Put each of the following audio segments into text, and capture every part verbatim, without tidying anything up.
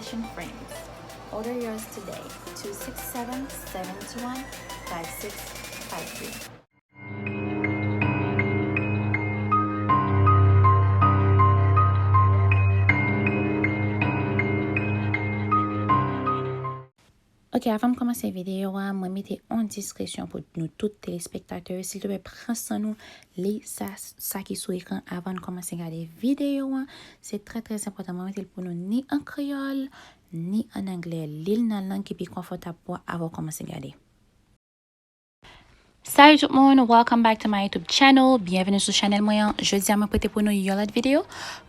Frames. Order yours today, two six seven, seven two one, five six five three. Ok, avan m kòmanse videyo a, mwen mete yon diskisyon pou nou tout telespektatè yo. Silteplè, pran san nou, li sa, sa ki sou ekran avan n kòmanse gade videyo a. Se trè, trè enpòtan. Mwen mete l pou nou ni an kreyòl, ni an anglè. Li l nan lang ki pi konfòtab pou w avan w kòmanse gade. Salut tout moun, welcome back to my YouTube channel. Byenveni sou chanèl mwen an. Jodi a mwen pote pou nou yon lòt videyo.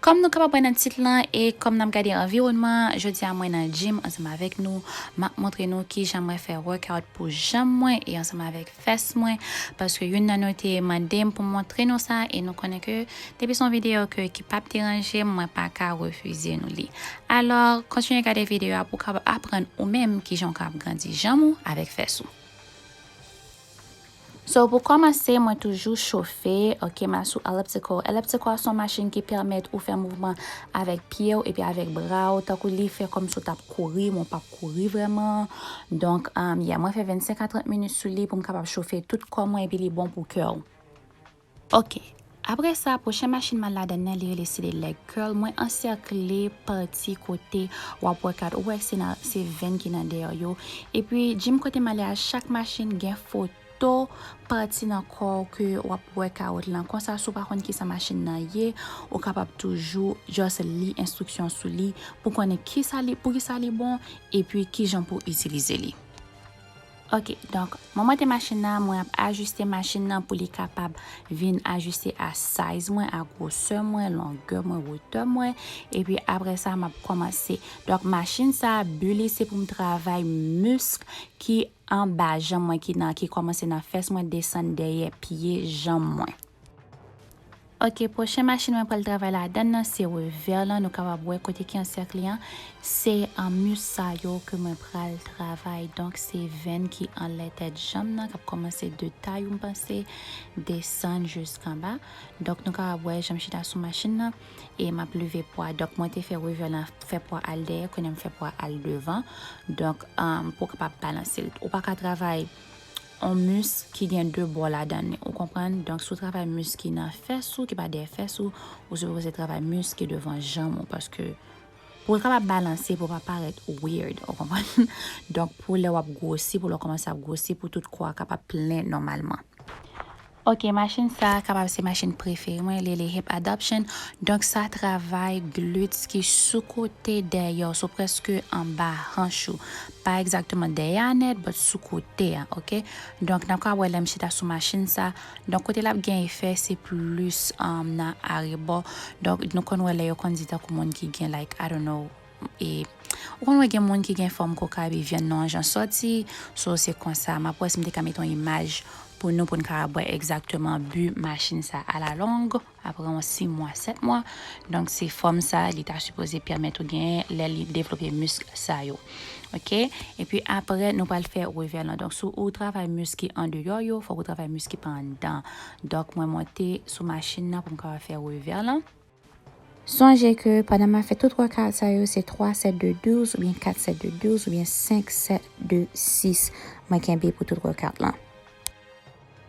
Kòm nou kapab wè nan tit lan e kòm n ap gade anviwònman an, jodi a mwen nan gym ansanm avèk nou. M ap montre nou kijan mwen fè workout pou janm mwen e ansanm avèk fès mwen. Paske youn nan nou te mande m pou m montre nou sa e nou konnen ke depi se yon videyo ke, ki p ap deranje m, mwen pa ka refize nou li. Alò, kontinye gade videyo a pou w kapab aprann ou menm kijan w kapab grandi janm ou avèk fès ou. So, pou kòmanse, mwen toujou chofe, ok, m al sou elliptical. Elliptical se yon machin ki pèmèt ou fè mouvman avèk pye w epi avèk bra w, tankou li fè kòmsi w t ap kouri, men w p ap kouri vrèman. Donk, um, yeah, mwen fè vennsenk a trant minit sou li pou m kapab chofe tout kò mwen epi li bon pou kè w. Ok. Apre sa, pwochen machin m al ladann nan, li rele seated leg curl. Mwen ansèkle pati kote w ap workout. Ou wè, se nan, se venn ki nan dèyè yo. Epi, gym kote m ale a, chak machin gen foto pati nan kò w ke w ap workout lan. Konsa, si w pa konn kisa machin nan ye, ou kapab toujou just li enstriksyon sou li pou konnen kisa li, poukisa li bon, epi kijan pou w itilize li. Ok, donk, mwen monte machin nan, mwen ap ajiste machin nan pou li kapab vin ajiste a size mwen, a gwosè mwen, longè mwen, wotè mwen. Epi apre sa, m ap kòmanse. Donk, machin sa, bi li se pou m travay misk ki anba janm mwen, ki nan, ki kòmanse nan fès mwen, desann dèyè pye janm mwen. Ok, pwochen machin mwen pral travay ladann nan, se revè lan. Nou kapab wè kote ki ansèkle an. Se an misk sa yo ke mwen pral travay. Donk, se venn ki anlè tèt janm nan, k ap kòmanse de tay ou, m panse, desann jiskanba. Donk, nou kapab wè jan m chita sou machin nan e m ap leve pwa. Donk, mwen te fè revè lan fè pwa al dèyè, kounye a m fè pwa al devan. Donk, um, pou w kapab balanse l. Ou pa ka travay yon misk ki gen de bò ladan l, ou konprann? Donk, si w travay misk ki nan fès ou, ki pa dèyè fès ou, ou sipoze travay misk ki devan janm ou, paske pou l kapab balanse, pou l pa parèt weird, ou konprann? Donk, pou lè w ap gwosi, pou lè w kòmanse ap gwosi, pou tout kò a kapab plen nòmalman. Ok, machin sa a kapab se machin prefere mwen, li rele hip adduction. Donk, sa travay glutes ki sou kote dèyè w, sou prèske anba hanch ou. Pa egzakteman dèyè a nèt, but sou kote a, ok? Donk, n ap ka wè lè m chita sou machin sa. Donk, kote l ap gen efè, se plis, um, nan arebò. Donk, nou konn wè lè yo konn di tankou moun ki gen, like, I don't know, e, ou konn wè gen moun ki gen fòm koka epi vyann nan yon jan sòti. So, se konsa. M ap wè si m te ka mete yon imaj pou nou, pou n kapab wè egzakteman bi machin sa alalong. Apre yon sis mwa, sèt mwa. Donk, se fòm sa li ta sipoze pèmèt ou genyen lè li devlope misk sa yo. Ok? Epi apre, nou pral fè revè lan. Donk, si ou travay misk ki andeyò yo, fòk ou travay misk ki pa anndan. Donk, mwen monte sou machin nan pou m kapab fè revè lan. Sonje ke pandan m ap fè tout workout sa yo, se twa sèt de douz oubyen kat sèt de douz oubyen senk sèt de sis mwen kenbe pou tout workout lan.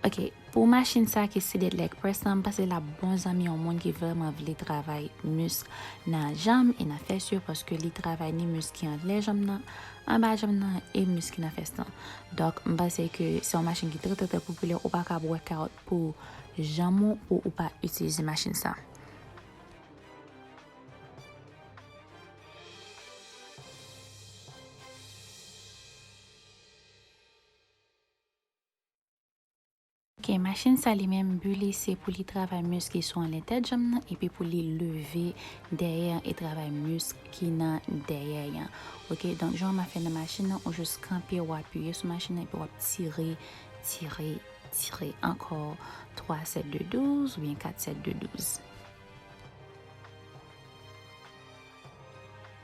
Ok, pou machin sa ki seated leg press lan, m panse l ap bon zanmi yon moun ki vrèman vle travay misk nan janm e nan fès yo, paske li travay ni misk ki anlè janm nan, anba janm nan e misk ki nan fès lan. Donk, m panse ke se yon machin ki trè, trè, trè popilè, ou pa ka ap workout pou janm ou, pou ou pa itilize machin sa. Ok, machin sa li menm, bi li se pou li travay misk ki sou anlè tèt janm nan, epi pou li leve dèyè an e travay misk ki nan dèyè an. Ok, donk, jan w ap fè nan machin nan, ou jis kanpe, w apiye sou machin nan, epi w ap tire, tire, tire ankò twa sèt de douz oubyen kat sèt de douz.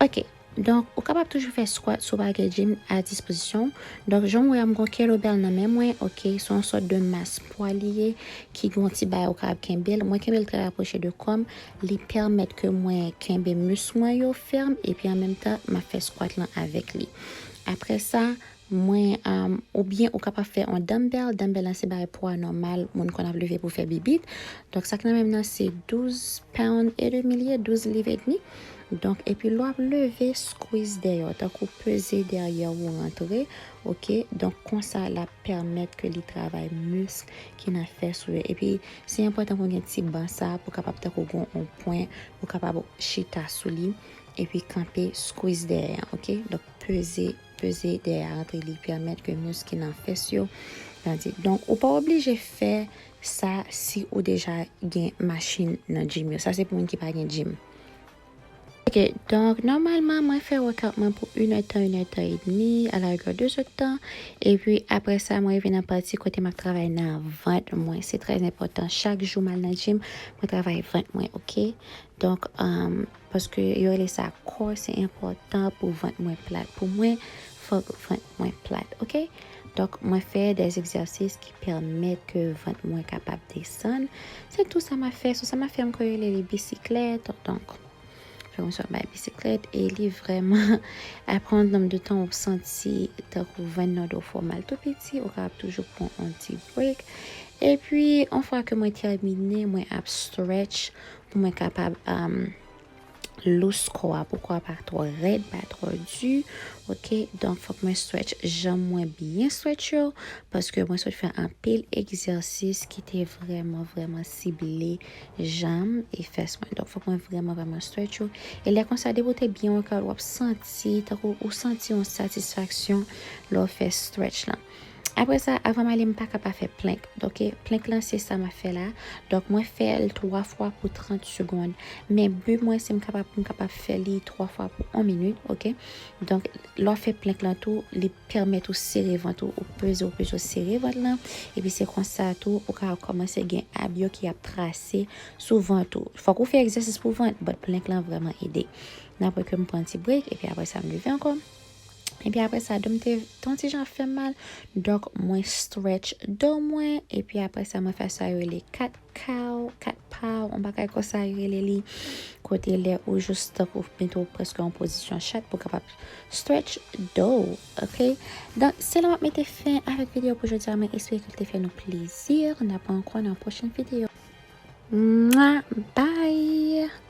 Ok, Donk, ou kapab toujou fè squat si w pa gen gym a dispozisyon w. Donk, jan w wè a, m gon kettlebell nan men mwen, oke, se yon sòt de mas pwa li ye, ki gon ti bagay ou kapab kenbe l. Mwen kenbe l trè rapwoche de kò m, li pèmèt ke mwen kenbe misk mwen yo fèm, epi an menm tan, m ap fè squat lan avèk li. Apre sa, mwen, um, oubyen ou kapab fè yon dumbbell. Dumbbell lan se bagay pwa nòmal, moun konn ap leve pou fè bibit. Donk, sa k nan men m nan se douz pound e demi li ye, douz liv edmi. Donk, epi lè w ap leve, squeeze dèyè w, tankou peze dèyè w rantre, oke? Donk, konsa, l ap pèmèt ke li travay misk ki nan fès ou yo. Epi, se enpòtan pou w gen ti ban sa, pou w kapab tankou gon yon pwen, pou w kapab chita sou li, epi kanpe, squeeze dèyè, oke? Donk, peze, peze dèyè rantre, li pèmèt ke misk ki nan fès yo grandi. Donk, ou pa oblije fè sa si ou deja gen machin nan gym yo. Sa se pou moun ki pa gen gym. Ok, donk, nòmalman, mwen fè workout mwen pou inèdtan, inèdtan edmi, alargè dezèdtan. Epi, apre sa, mwen rive nan pati kote m ap travay nan vant mwen. Se trè enpòtan. Chak jou m al nan gym, mwen travay vant mwen, ok? Donk, um, paske yo rele sa core, se enpòtan pou vant mwen plat. Pou mwen, fòk vant mwen plat, ok? Donk, mwen fè de egzèsis ki pèmèt ke vant mwen kapab desann. Se tou sa m ap fè. Sou sa m ap fè, m ka rele li bisiklèt. Donk, fè yon sòt bay bisiklèt e li vrèman, apre yon nonb de tan, ou santi tankou venn nan do fè w mal tou piti, ou kapab toujou pran yon ti break. Epi, yon fwa ke mwen tèmine, mwen ap stretch pou mwen kapab, um, loose kò a, pou kò a pa twò rèd, pa twò di, ok? Donk, fòk mwen stretch janm mwen byen stretch yo, paske mwen sot fè anpil egzèsis ki te vrèman, vrèman sible janm e fès mwen. Donk, fòk mwen vrèman, vrèman stretch yo. E lè konsa, depi w te byen workout, w ap santi, tankou ou santi yon satisfaksyon lè w fè stretch lan. Apre sa, avan m ale, m pa ka pa fè plank. Donk, plank lan, se sa m ap fè la. Donk, mwen fè l twa fwa pou trant segonn. Men bi mwen, se m kapab, pou m kapab fè li twa fwa pou yon minit, ok? Donk, lè w fè plank lan tou, li pèmèt ou sere vant ou, ou peze, ou peze, ou sere vant lan. Epi se konsa tou, ou ka kòmanse gen ab yo ki ap trase sou vant ou. Fòk ou fè egzèsis pou vant, but plank lan vrèman ede. N apre ke m pran ti break, epi apre sa, m leve ankò. Epi apre sa, do m te, te yon ti jan ap fè m mal. Donk, mwen stretch do mwen. Epi apre sa, mwen fè sa yo rele cat cow, cat paw, yon bagay konsa yo rele li. Kote lè ou jis tankou mete w prèske an pozisyon chat pou kapab stretch do, ok? Donk, se la m ap mete fen avèk videyo pou jodi a. Mwen espere ke l te fè nou plezi. N ap wè ankò nan pwochèn videyo. Mwa, bye!